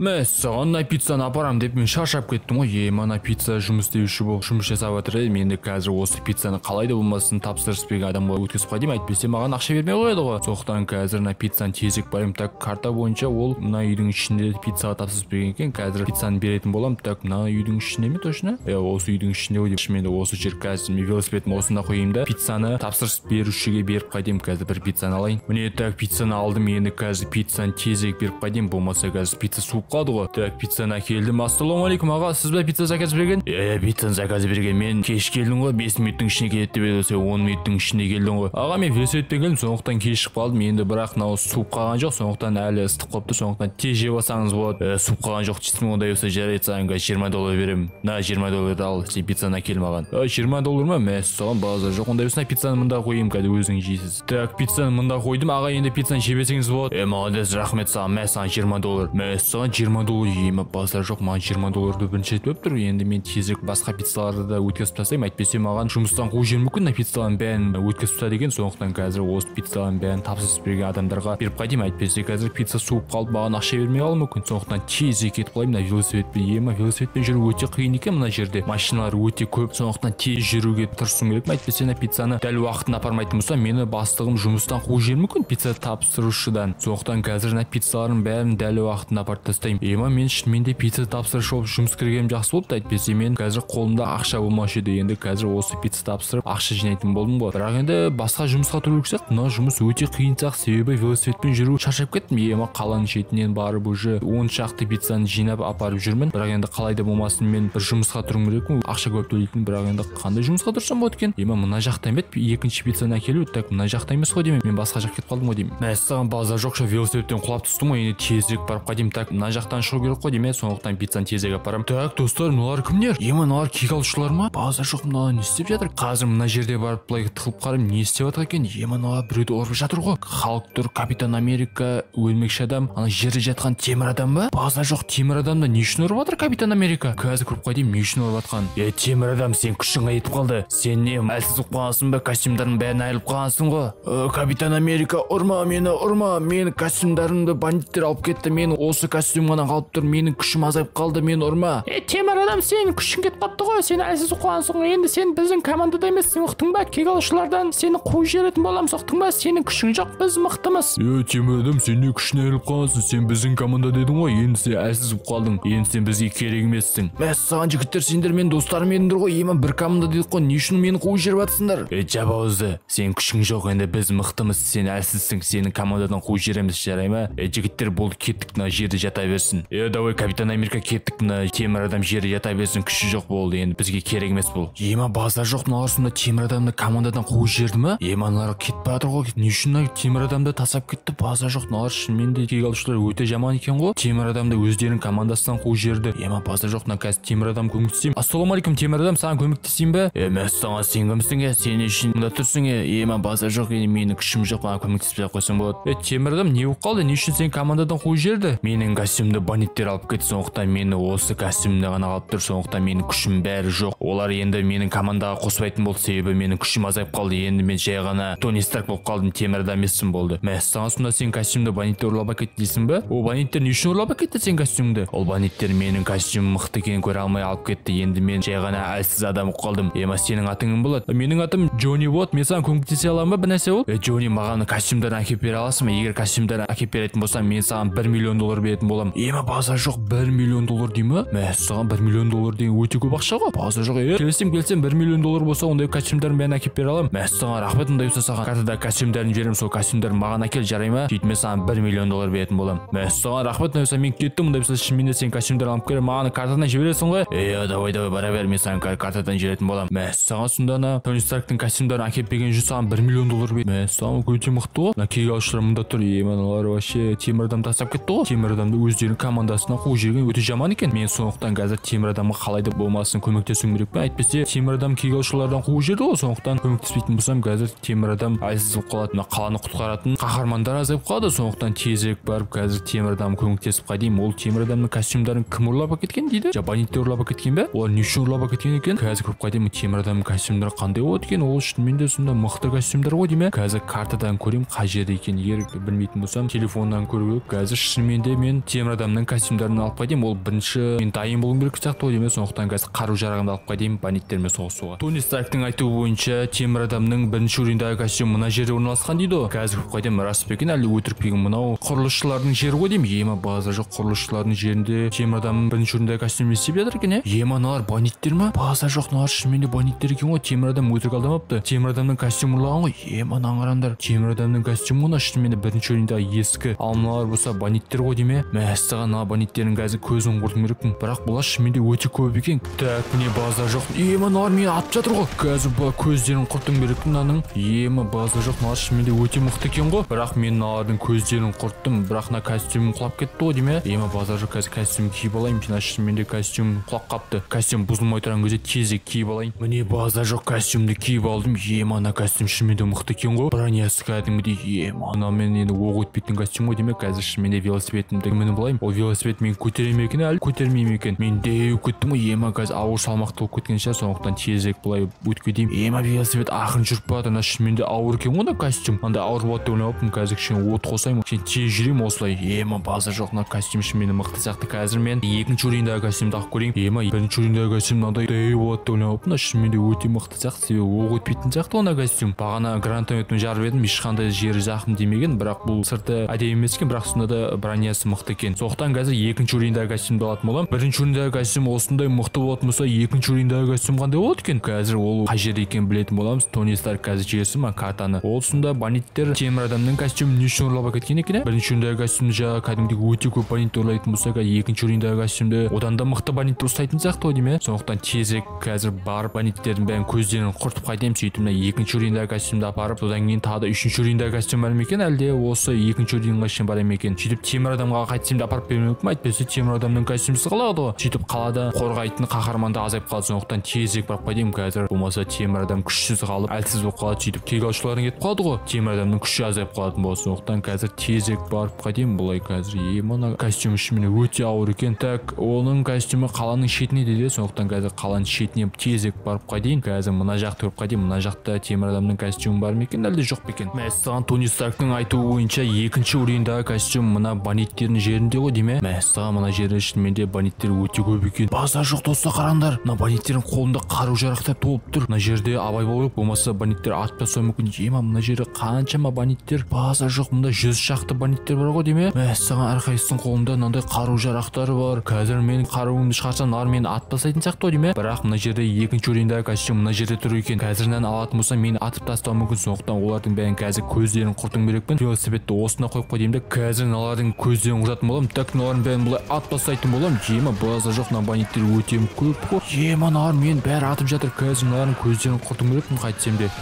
Мәссаған, мына пиццаны апарам деп мен шаршап кеттім ғой. Е, мына пицца жұмыс істеуші болып жұмыс жасап жатыр. Мен де қазір осы пиццаны қалай да болмасын тапсырыс берген адамға өткізіп қайтайын, әйтпесе маған ақша бермей қояды ғой. Сондықтан қазір мына пиццаны тезірек барайын. Так, карта бойынша ол мына үйдің ішінде пиццаға тапсырыс берген екен. Қазір пиццаны беретін боламын. Так, мына үйдің ішінде ме точно? Е, осы үйдің ішінде ғой деп. Мен де осы жер қазір мен велосипедімді осында қояйын да пиццаны тапсырыс берушіге беріп қайтайын. Қазір бір пиццаны алайын. Міне, так, пиццаны алдым. Енді қазір пиццаны тезірек беріп қайтайын, болмаса қазір пицца суып қалды ғой. Так, пиццаны әкелдім. Ассалаумағалейкум, аға, сіз бе пицца заказ берген? Иә, пиццаны заказ берген. Мен кеш келдім ғой, 5 минуттың ішінде келеді деп еді, сен 10 минуттың ішінде келдің ғой. Аға, мен велосипедпен келдім, сондықтан кешігіп қалдым. Енді бірақ мынау суып қалған жоқ, сондықтан әлі ыстық болып тұр, сондықтан тез жеп алсаңыз болады. Суып қалған жоқ дейсің, ондай болса жарайды, саған қазір 20 доллар беремін. На, 20 долларды ал, сен пиццаны әкел маған. 20 доллар ма? Мәссаған, базар жоқ. Ондай болса пиццаны мында қояйын, қазір өзің жейсіз. Так, пиццаны мында қойдым. Аға, енді пиццаны жей берсеңіз болады. Молодец, рахмет саған. Мә, саған 20 доллар. Мәссаған, 20 доллар. Ема, базар жоқ, маған 20 долларды бірінші рет беріп тұр. Енді мен тезірек басқа пиццаларды да өткізіп тастаймын, әйтпесе маған жұмыстан қуып жіберуі мүмкін. Мына пиццалардың бәрін өткізіп тастады екен, сондықтан қазір осы пиццалардың бәрін тапсырыс берген адамдарға беріп қайтайын, әйтпесе қазір пицца суып қалып маған ақша бермей қалуы мүмкін. Сондықтан тезірек кетіп қалайын мына велосипедпен. Ема, велосипедпен жүру өте қиын екен, мына жерде машиналар өте көп, сондықтан тез жүруге тырысуым керек. Әйтпесе мына пиццаны дәл уақытында апармайтын болсам, мені бастығым жұмыстан қуып жіберуі мүмкін пицца тапсырушыдан. Сондықтан қазір мына пиццалардың бәрін дәл уақытында апарып тастаймын. Ема, мен шынымен де пицца тапсырушы болып жұмыс кіргенім жақсы болыпты, әйтпесе мен қазір қолымда ақша болмаушы еді. Енді қазір осы пицца тапсырып ақша жинайтын болдым ғой. Бірақ енді басқа жұмысқа тұру керек сияқты. Мына жұмыс өте қиын сияқты, себебі велосипедпен жүру шаршап кеттім. Ема, қаланың шетінен барып уже 10 шақты пиццаны жинап апарып жүрмін. Бірақ енді қалай да болмасын мен бір жұмысқа тұруым керекпін, ақша көп төлейтін. Бірақ енді қандай жұмысқа тұрсам болады екен? Ема, мына жақта емес, екінші пиццаны әкелу. Так, мына жақта емес қой деймін, мен басқа жаққа кетіп қалдым ғой деймін. Мәссаған, базар жоқ, велосипедтен құлап түстім ғой. Енді тезірек барып қайтайын. Так, мына жақтан шығу керек қой деймін, сондықтан пиццаны тезірек апарамын. Так, достар, мыналар кімдер? Ема, мыналар кек алушылар ма? Базар жоқ, мыналар не істеп жатыр? Қазір мына жерде барып былай тығылып қараймын, не істеп жатыр екен? Ема, мыналар біреуді ұрып жатыр ғой. Халк тұр, Капитан Америка, өлмекші адам, ана жерде жатқан темір адам ба? Базар жоқ, темір адамды не үшін ұрып жатыр Капитан Америка? Қазір көріп қайтайын, не үшін ұрып жатқан. Е, темір адам, сен күшің қайтып қалды. Сен не, әлсіз болып қалғансың ба? Костюмдардың бәрін айырылып қалғансың ғой. Капитан Америка, ұрма мені, ұрма. Мен костюмдарымды бандиттер алып кетті. Мен осы костюм ғана қалып тұр. Менің күшім азайып қалды, мен ұрма. Е, темір адам, сен күшің кетіп қалыпты ғой. Сен әлсіз болып қалғансың ғой. Енді сен біздің командада емессің, ұқтың ба? Кек алушылардан сені қуып жіберетін боламыз, ұқтың ба? Сенің күшің жоқ, біз мықтымыз. Е, темір адам, сен не күшіне айырылып қалғансың? Сен біздің команда дедің ғой. Енді сен әлсіз болып қалдың. Енді сен бізге керек емессің. Мәссаған, жігіттер, сендер менің достарым едіңдер ғой. Ема, бір команда дедік қой. Не үшін мені қуып жіберіп жатсыңдар? Е, жап ауызды. Сен күшің жоқ, енді біз мықтымыз, сен әлсізсің, сені командадан қуып жібереміз, жарай ма? Е, жігіттер, болды, кеттік, мына жерде жата берсін. Е, давай, Капитан Америка, кеттік, мына темір адам жерде жата берсін, күші жоқ болды, енді бізге керек емес бұл. Ема, базар жоқ, мыналар сонда темір адамды командадан қуып жіберді ма? Ема, мыналар кетіп бара жатыр ғой. Не үшін мына темір адамды тастап кетті? Базар жоқ, мыналар шынымен де кек алушылар өте жаман екен ғой. Темір адамды өздерінің командасынан қуып жіберді. Ема, базар жоқ, мына қазір темір адам көмектесейін. Ассалаумағалейкум, темір адам, саған көмектесейін бе? Е, мәссаған, сен кімсің, е? Сен не үшін мында тұрсың, е? Ема, базар жоқ, енді менің күшім жоқ, маған көмектеспей ақ қойсаң болады. Е, темір адам, не болып қалды? Не үшін сен командадан қуып жіберді? Менің костюмді бандиттер алып кетті, сондықтан мені осы костюмде ғана қалып тұр, сондықтан менің күшім бәрі жоқ. Олар енді менің командаға қоспайтын болды, себебі менің күшім азайып қалды. Енді мен жай ғана Тони Старк болып қалдым, темір адам емеспін болды. Мәссаған, сонда сен костюмді бандиттер ұрлап әкетті дейсің бе? О, бандиттер не үшін ұрлап әкетті сен костюмді? Ол бандиттер менің костюмім мықты екенін көре алмай алып кетті. Енді мен жай ғана әлсіз адам болып қалдым. Ема, сенің атың кім болады? Менің атым Джонни болады. Мен саған көмектесе аламын ба, бір нәрсе ол? Е, Джонни, маған костюмдарын әкеліп бере аласың ба? Егер костюмдарын әкеліп беретін болсаң, мен саған 1 миллион доллар беретін боламын. Ема, базар жоқ, 1 миллион доллар дей ма? Мәссаған, 1 миллион доллар деген өте көп ақша ғой. Базар жоқ. Е, келсем, келсем, 1 миллион доллар болса, ондай костюмдарын бәрін әкеліп бере аламын. Мәссаған, рахмет, ондай болса саған картада костюмдарын жіберемін, сол костюмдарын маған әкел, жарай ма? Сөйтіп мен саған 1 миллион доллар беретін боламын. Мәссаған, рахмет, ондай болса мен кеттім. Ондай болса шынымен де сен костюмдарын алып кел, маған картадан жібересің ғой. Е, давай, давай, бара бер, мен саған картадан жіберетін боламын. Мәссаған, сонда ана Тони Старктың костюмдарын әкеліп берген үшін саған 1 миллион доллар берді. Мәссаған, өте мықты ғой. Мына кек алушылар мында тұр. Е, мыналар вообще темір адам тастап кетті ғой. Темір адамды өздерінің командасына қуып жіберген өте жаман екен. Мен сондықтан қазір темір адамға қалай да болмасын көмектесуім керек пе? Әйтпесе темір адам кек алушылардан қуып жіберді ғой. Сондықтан көмектеспейтін болсам, қазір темір адам әлсіз болып қалады. Мына қаланы құтқаратын қаһармандар азайып қалады. Сондықтан тезірек барып қазір темір адамға көмектесіп қайтайын. Ол темір адамның костюмдарын кім ұрлап әкеткен дейді? Бандиттер ұрлап әкеткен бе? Олар не үшін ұрлап әкеткен екен? Қазір көріп қайтайын, темір адамның костюмдары қандай болады екен? Ол шынымен де сонда мықты костюмдар ғой деймін. Қазір картадан көрейін қай жерде екен. Егер білмейтін болсам, телефоннан көру керек. Қазір шынымен де мен темір темір адамның костюмдарын алып қайтайын. Ол бірінші мен дайын болуым керек сияқты ғой деймін. Сондықтан қазір қару жарағымды алып қайтайын бандиттермен соғысуға. Тони Старктың айтуы бойынша темір адамның бірінші уровеньдегі костюм мына жерде орналасқан дейді ғой. Қазір көріп қайтайын, рас па екен әлде өтірік пе екен? Мынау құрылысшылардың жері ғой деймін. Ема, базар жоқ, құрылысшылардың жерінде темір адамның бірінші уровеньдегі костюм не істеп жатыр екен, е? Ема, мыналар бандиттер ма? Базар жоқ, мыналар шынымен де бандиттер екен ғой. Темір адам өтірік алдамапты. Темір адамның костюмін ұрлаған ғой. Ема, мынаны қараңдар. Темір адамның костюмі мына шынымен де бірінші уровеньдегі ескі. Ал мыналар болса бандиттер ғой деймін. Мәссаған, мына бандиттердің қазір көзін құрту керекпін. Бірақ бұлар шынымен де өте көп екен. Так, міне базар жоқ. Ема, мыналар мені атып жатыр ғой. Қазір бұл көздерін құрту керекпін мынаның. Ема, базар жоқ, мыналар шынымен де өте мықты екен ғой. Бірақ мен мыналардың көздерін құрттым. Бірақ мына костюмім құлап кетті ғой деймін. Ема, базар жоқ, қазір костюм киіп алайын. Мына шынымен де костюм құлап қапты. Костюм бұзылмай тұрған кезде тезірек киіп алайын. Міне базар жоқ, костюмді киіп алдым. Ема, мына костюм шынымен де мықты екен ғой. Бронясы кәдімгідей. Ема, мына мен енді оқ өтпейтін костюм ғой деймін. Қазір шынымен де велосипедімді мініп алайын. Ол велосипед мені көтере ме екен, әлі көтермей ме екен? Мен дәу кеттім ғой. Ема, қазір ауыр салмақты болып кеткен шығар, сондықтан тезірек былай өтіп кетейін. Ема, велосипед ақырын жүріп бара жатыр. Мына шынымен де ауыр екен ғой мына костюм. Андай ауыр болады деп ойламаппын. Қазір кішкене от қосайын, кішкене тез жүремін осылай. Ема, базар жоқ, мына костюм шынымен де мықты сияқты. Қазір мен екінші уровеньдегі костюмді алып көрейін. Ема, бірінші уровеньдегі костюм мынандай дәу болады деп ойламаппын. Мына шынымен де өте мықты сияқты, себебі оқ өтпейтін сияқты мына костюм. Бағана гранатометпен жарып едім, ешқандай жері зақым тимеген, бірақ бұл сырты әдемі емес екен, бірақ сонда да бронясы мықты екен. Сондықтан қазір екінші уровеньдегі костюмді алатын боламын. Бірінші уровеньдегі костюм осындай мықты болатын болса, екінші уровеньдегі костюм қандай болады екен? Қазір ол қай жерде екенін білетін боламыз. Тони Старк қазір жіберсін маған картаны. Ол сонда бандиттер темір адамның костюмін не үшін ұрлап әкеткен екен? Бірінші уровеньдегі костюмді жаңағы кәдімгідей өте көп бандит ұрлайтын болса, екінші уровеньдегі костюмді одан да мықты бандиттер ұстайтын сияқты ғой деймін. Сондықтан тезірек қазір барып бандиттердің бәрін көздерін құртып қайтайын. Сөйтіп мына екінші уровеньдегі костюмді апарып, содан кейін тағы да үшінші уровеньдегі костюм бар ма екен, әлде осы екінші уровеньға шейін бар ма екен? Сөйтіп темір адамға қайтсем де апарып бермей мүмкін, әйтпесе темір адамның костюмсіз қалады ғой. Сөйтіп қалада қорғайтын қаһарман да азайып қалады. Сондықтан тезірек барып қайтайын қазір, болмаса темір адам күшсіз қалып, әлсіз болып қалады. Сөйтіп кек алушыларың кетіп қалады ғой, темір адамның күші азайып қалатын болады. Сондықтан қазір тезірек барып қайтайын былай қазір. Мына костюм шынымен өте ауыр екен. Так, оның костюмі қаланың шетіне дейді, сондықтан қазір қаланың шетіне тезірек барып қайтайын. Қазір мына жақты көріп қайтайын. Мына жақта темір адамның костюмі бар ма екен, әлде жоқ па екен? Мәссаған, Тони Старктың айтуы бойынша екінші уровеньдегі костюм мына бандиттердің жерінде ғой деймін. Мәссаған, мына жерде шынымен де бандиттер өте көп екен. Базар жоқ, достар, қараңдар. Мына бандиттердің қолында қару жарақтар толып тұр. Мына жерде абай болу керек, болмаса бандиттер атып тастауы мүмкін. Ема, мына жерде қаншама бандиттер. Базар жоқ, мында 100 шақты бандиттер бар ғой деймін. Мәссаған, әрқайсысының қолында мынандай қару жарақтары бар. Қазір мен қаруымды шығарсам, мыналар мені атып тастайтын сияқты ғой деймін. Бірақ мына жерде екінші уровеньдегі костюм мына жерде тұр екен. Қазір мынаны алатын болсам, мені атып тастауы мүмкін. Сондықтан олардың бәрін қазір көздерін құртуым керекпін. Велосипедті осында қойып қойдым да, қазір мыналардың көздерін құртатын боламын. Так, мыналардың бәрін былай атып тастайтын боламын. Ема, базар жоқ, мына бандиттер өте көп қой. Ема, мыналар мені бәрі атып жатыр. Қазір мыналардың көздерін құртуым керекпін қайтсем де.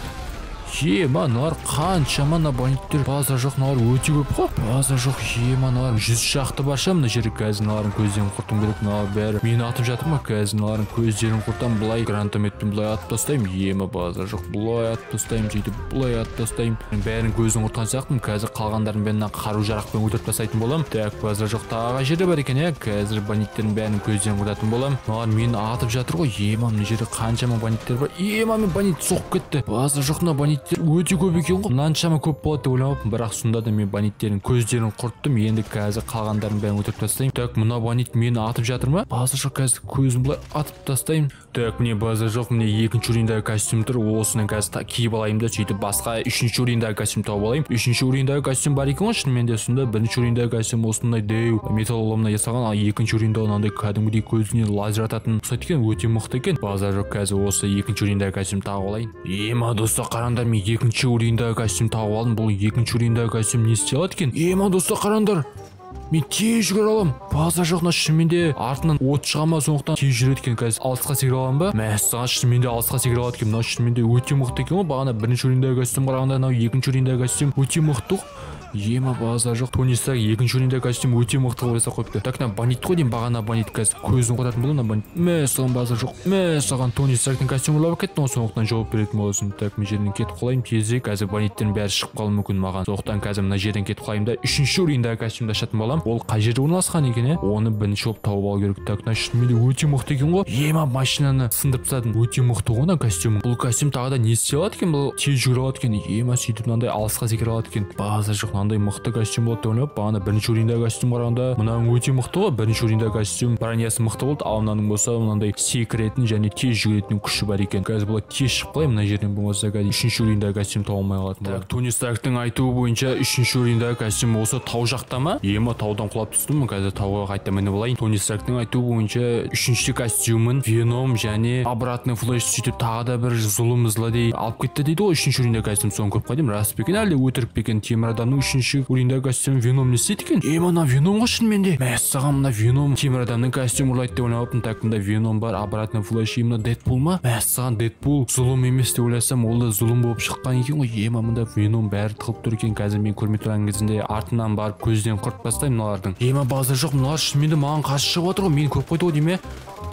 Ема, мыналар қаншама мына бандиттер. Базар жоқ, мыналар өте көп қой. Базар жоқ, ема, мыналар 100 шақты бар шығар мына жерде. Қазір мыналардың көздерін құртуым керек. Мыналар бәрі мені атып жатыр ма? Қазір мыналардың көздерін құртамын. Былай гранатометпен былай атып тастаймын. Ема, базар жоқ, былай атып тастаймын, сөйтіп былай атып тастаймын. Бәрін көзін құртқан сияқтымын. Қазір қалғандарын бәрін мына қару жарақпен өлтіріп тастайтын боламын. Так, базар жоқ, тағы қай жерде бар екен, е? Қазір бандиттердің бәрін көздерін құртатын боламын. Мыналар мені атып жатыр ғой. Ема, мына жерде қаншама бандиттер бар. Ема, мен бандит соғып кетті. Базар жоқ, мына бандит өте көп екен ғой. Мынаншама көп болады деп ойламаппын, бірақ сонда да мен бандиттердің көздерін құрттым. Енді қазір қалғандарын бәрін өлтіріп тастаймын. Так, мына бандит мені атып жатыр ма? Базар жоқ, қазір көзін былай атып тастаймын. Так, міне базар жоқ, міне екінші уровеньдегі костюм тұр. Осыны қазір киіп алайын да, сөйтіп басқа үшінші уровеньдегі костюм тауып алайын. Үшінші уровеньдегі костюм бар екен ғой шынымен де. Сонда бірінші уровеньдегі костюм осындай дәу металлоломнан жасалған, ал екінші уровеньде мынандай кәдімгідей көзіне лазер ататын ұқсайды екен, өте мықты екен. Базар жоқ, қазір осы екінші уровеньдегі костюм тағып алайын. Ема, достар, қараңдар, мен екінші уровеньдегі костюм тағып алдым. Бұл екінші уровеньдегі костюм не істей алады екен? Ема, достар, қараңдар, мен тез жүгіре аламын. Базар жоқ, мына шынымен де артынан от шыға ма, сондықтан тез жүреді екен. Қазір алысқа секіре аламын ба? Мәссаған, шынымен де алысқа секіре алады екен. Мынау шынымен де өте мықты екен ғой. Бағана бірінші уровеньдегі костюм қарағанда мынау екінші уровеньдегі костюм өте мықты. Ема, базар жоқ, Тони Старк екінші уровеньдегі костюм өте мықты қылып жасап қойыпты. Так, мына бандит қой деймін, бағана бандит. Қазір көзін құртатын боламын мына бандит. Мәссаған, базар жоқ. Мәссаған, Тони Старктың костюмін ұрлап кетті ғой, сондықтан жауап беретін боласың. Так, мына жерден кетіп қалайын тезірек. Қазір бандиттердің бәрі шығып қалуы мүмкін маған. Сондықтан қазір мына жерден кетіп қалайын да, үшінші уровеньдегі костюмді ашатын боламын. Ол қай жерде орналасқан екен, е? Оны бірінші болып тауып алу керек. Так, мына шынымен де өте мықты екен ғой. Ема, машинаны сындырып тастадым. Өте мықты ғой мына костюм. Бұл костюм тағы да не істей алады екен? Бұл тез жүгіре алады екен. Ема, сөйтіп мынандай алысқа секіре алады екен. Базар жоқ, Мынандай мықты костюм болады деп ойлап, бағана бірінші уровеньдегі костюм қарағанда мынаның өте мықты ғой. Бірінші уровеньдегі костюм бронясы мықты болды, ал мынаның болса мынандай секіретін және тез жүгіретін күші бар екен. Қазір бұлар тез шығып қалайын мына жерден, болмаса қазір үшінші уровеньдегі костюм таба алмай қалатын болады. Тони Старктың айтуы бойынша үшінші уровеньдегі костюм осы тау жақта ма? Ема, таудан құлап түстім, қазір тауға қайта мініп алайын. Тони Старктың айтуы бойынша үшінші костюмін Веном және обратный Флэш сөйтіп тағы да бір зұлым злодей алып кетті дейді ғой. Үшінші уровеньдегі костюм соны көріп қойдым. Рас па екен, әлде өтірік пе екен? Темір адамның үшінші уровеньдегі костюмін Веном не істейді екен? Ема, мына Веном ғой шынымен де. Мәссаған, мына Веном темір адамның костюмін ұрлайды деп ойламаппын. Так, мында Веном бар, обратный Флэш, мына Дэдпул ма? Мәссаған, Дэдпул зұлым емес деп ойласам, ол да зұлым болып шыққан екен ғой. Ема, мында Веном бәрі тығылып тұр екен. Қазір мен көрмей тұрған кезінде артынан барып көзден құртып тастаймын мыналардың. Ема, базар жоқ, мыналар шынымен де маған қарсы шығып отыр ғой, мені көріп қойды ғой деймін.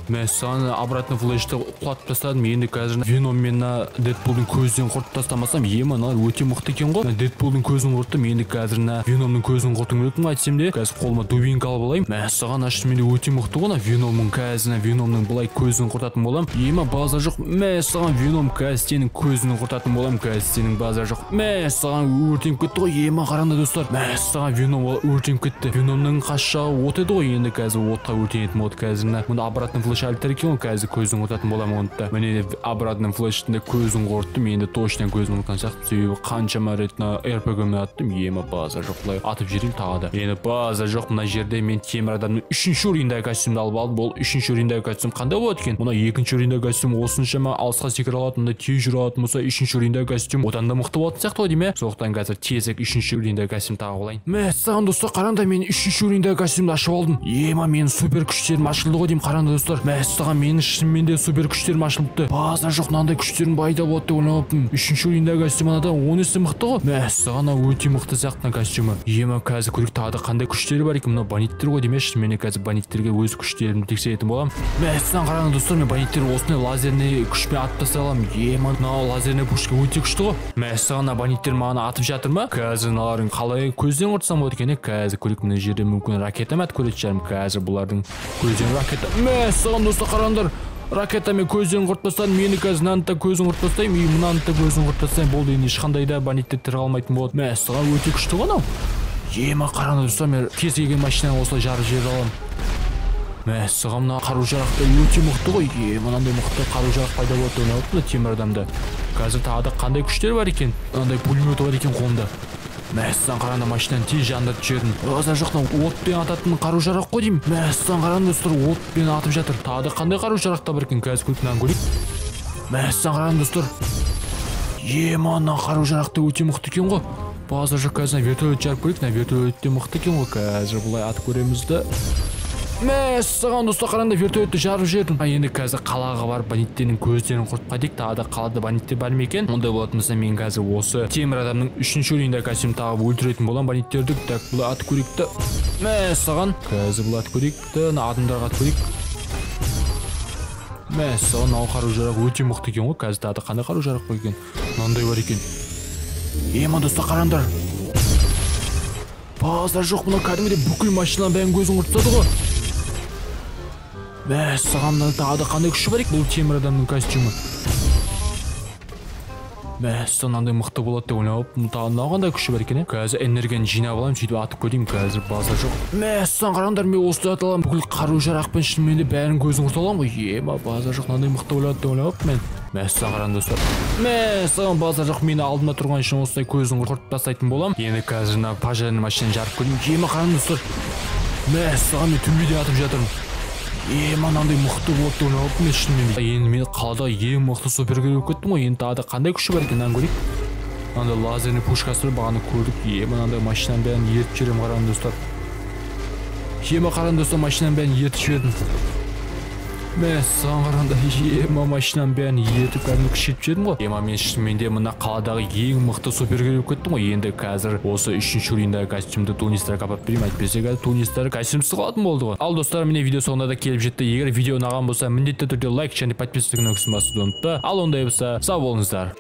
Мәссаған, обратный Флэшті құлатып тастадым. Енді қазір Веном мен мына Дэдпулдың көзден құртып тастамасам, ема, мыналар өте мықты екен ғой. Дэдпулдың көзін құрттым, енді қазір мына Веномның көзін құртуым керек айтсам де. Қазір қолыма дубинка алып алайын. Мәссаған, шынымен де өте мықты ғой мына Веномның. Қазір мына Веномның былай көзін құртатын боламын. Ема, базар жоқ. Мәссаған, Веном, қазір сенің көзін құртатын боламын. Қазір сенің базар жоқ. Мәссаған, өртеніп кетті ғой. Ема, қараңдар достар. Мәссаған, Веном өртеніп кетті. Веномның қас жағы от еді ғой, енді қазір отқа өртенетін болды. Қазір мына мұнда обратный Флэш әлі екен ғой, қазір көзін құртатын боламын оны да. Міне, обратный Флэштің де көзін құрттым, енді точно көзін құртқан сияқтымын. Себебі қаншама рет мына РПГ-мен аттым. Ема, базар жоқ, былай атып жіберейін тағы да. Енді базар жоқ, мына жерде мен темір адамның үшінші уровеньдегі костюмді алып алдым. Бұл үшінші уровеньдегі костюм қандай болады екен? Мына екінші уровеньдегі костюм осыншама алысқа секіре алатын, мында тез жүре алатын болса, үшінші уровеньдегі костюм одан да мықты болатын сияқты ғой деймін. Сондықтан қазір тезірек үшінші уровеньдегі костюм тағып алайын. Мәссаған, достар, қараңдар, мен үшінші уровеньдегі костюмді ашып алдым. Ема, менің супер күштерім ашылды ғой деймін. Қараңдар достар, мәссаған, менің шынымен де супер күштерім ашылыпты. Базар жоқ, мынандай күштерім пайда болады деп ойламаппын. Үшінші уровеньдегі костюм анадан 10 есе мықты ғой. Мәссаған, өте мықты сияқты мына костюмі. Ема, қазір көрейік тағы да қандай күштері бар екен. Мына бандиттер ғой демеші, шынымен де қазір бандиттерге өз күштерімді тексеретін боламын. Мәссаған, қараңдар достар, мен бандиттер осындай лазерный күшпен атып тастай аламын. Ема, мынау лазерный пушка өте күшті ғой. Мәссаған, мына бандиттер маған атып жатыр ма? Қазір мыналардың қалай көзден құртсам болады екен? Қазір көрейік, мына жерде мүмкін ракета ма атып көретін шығармын. Қазір бұлардың көзден ракета. Мәссаған, достар, қараңдар, ракетамен көзден құртып тастадым. Мені қазір мынаны да көзін құртып тастаймын, и мынаны да көзін құртып тастаймын. Болды, енді ешқандай да бандиттер тірі қалмайтын болады. Мәссаған, өте күшті ғой анау. Ема, қараңдар достар, мен кез келген машинаны осылай жарып жібере аламын. Мәссаған, мына қару-жарақ та өте мықты ғой. Е, мынандай мықты қару-жарақ пайда болады деп ойламаппын темір адамда. Қазір тағы да қандай күштер бар екен? Мынандай пулемет бар екен қолымда. Мәссаған, қараңдар, машинаны тез жандырып жібердім. Базар жоқ, мынау отпен ататын қару-жарақ қой деймін. Мәссаған, қараңдар достар, отпен атып жатыр. Тағы да қандай қару-жарақ та бар екен? Қазір көріп мынаны көрейік. Мәссаған, қараңдар достар. Ема, мына қару-жарақ та өте мықты екен ғой. Базар жоқ, қазір вертолет жарып көрейік. Мына вертолет те мықты екен ғой. Қазір былай атып көреміз да. Мәссаған, достар, қараңдар, вертолетті жарып жібердім. Енді қазір қалаға барып бандиттердің көздерін құртып қайтайық. Тағы да қалада бандиттер бар ма екен? Ондай болатын болса, мен қазір осы темір адамның үшінші уровеньдегі костюм тағып өлтіретін боламын бандиттерді. Так, бұлай атып көрейік та. Мәссаған, қазір бұлай атып көрейік та, мына адамдарға атып көрейік. Мәссаған, мынау қару-жарақ өте мықты екен ғой. Қазір тағы да қандай қару-жарақ бар екен? Мынандай бар екен. Ема, достар, қараңдар. Базар жоқ, мынау кәдімгідей бүкіл машинаның бәрін көзін құртып тастады ғой. Мәссаған, мына тағы да қандай күші бар екен бұл темір адамның костюмі? Мәссаған, мынандай мықты болады деп ойламаппын. Тағы мынау қандай күші бар екен? Қазір энергияны жинап аламын, сөйтіп атып көрейін. Қазір базар жоқ. Мәссаған, қараңдар, мен осылай ата аламын. Бүкіл қару-жарақпен шынымен де бәрін көзін құрта аламын ғой. Ема, базар жоқ, мынандай мықты болады деп ойламаппын мен. Мәссаған, қараңдар достар. Мәссаған, базар жоқ, мені алдымда тұрған үшін осылай көзін құртып тастайтын боламын. Енді қазір мына пожарный машинаны жарып көрейін. Ема, қараңдар достар. Мәссаған, мен төбеден атып жатырмын. Ема, мынандай мықты болады деп ойламаппын мен шынымен де. Енді мен қалада ең мықты супергерой болып кеттім ғой. Енді тағы да қандай күші бар екен, мынаны көрейік. Мынандай лазерный пушкасы бар, бағана көрдік. Ема, мынандай машинаның бәрін ертіп жіберемін, қараңдар достар. Ема, қараңдар достар, машинаның бәрін ертіп жібердім. Мәссаған, қараңдар, ема, машинаның бәрін ертіп кәдімгі күшейтіп жібердім ғой. Ема, мен шынымен де мына қаладағы ең мықты супергерой болып кеттім ғой. Енді қазір осы үшінші уровеньдегі костюмді Тони Старкқа апарып берейін. Әйтпесе қазір Тони Старк костюмсіз қалатын болды ғой. Ал достар, міне видео соңына да келіп жетті. Егер видео ұнаған болса, міндетті түрде лайк және подписка кнопкасын басуды ұмытпа. Ал ондай болса, сау болыңыздар.